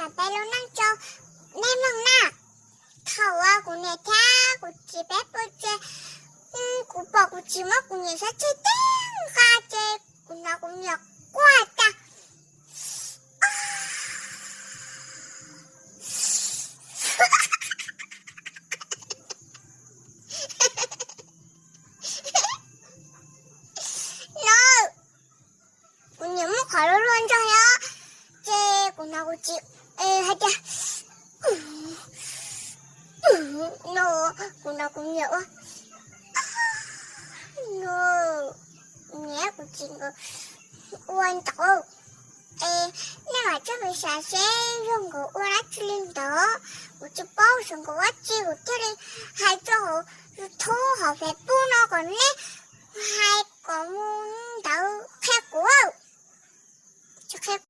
Peb lub neej rau nej mloog na. Thaum uas kuv niam thiab kuv txiv peb pw ces kuv pom kuv txiv muab kuv niam sab ceg tib nqa ces kuv hnov kuv niam quaj tas. No, kuv niam muaj qhov luag luag ntog os, ces kuv hnov kuv txiv hais tias, no, kuv hnov kuv niam ua, no, kuv niam kuv txiv nkawd ua ntawd. Es nej mam coj mus xav seb yog nkawd ua dab tsi li ntawd, kuv tsis paub xyov nkawd ua tsi kuv thiaj li hais rau hauv YouTube hauv Facebook no kom nej hais kom mus ntawd qhia kuv.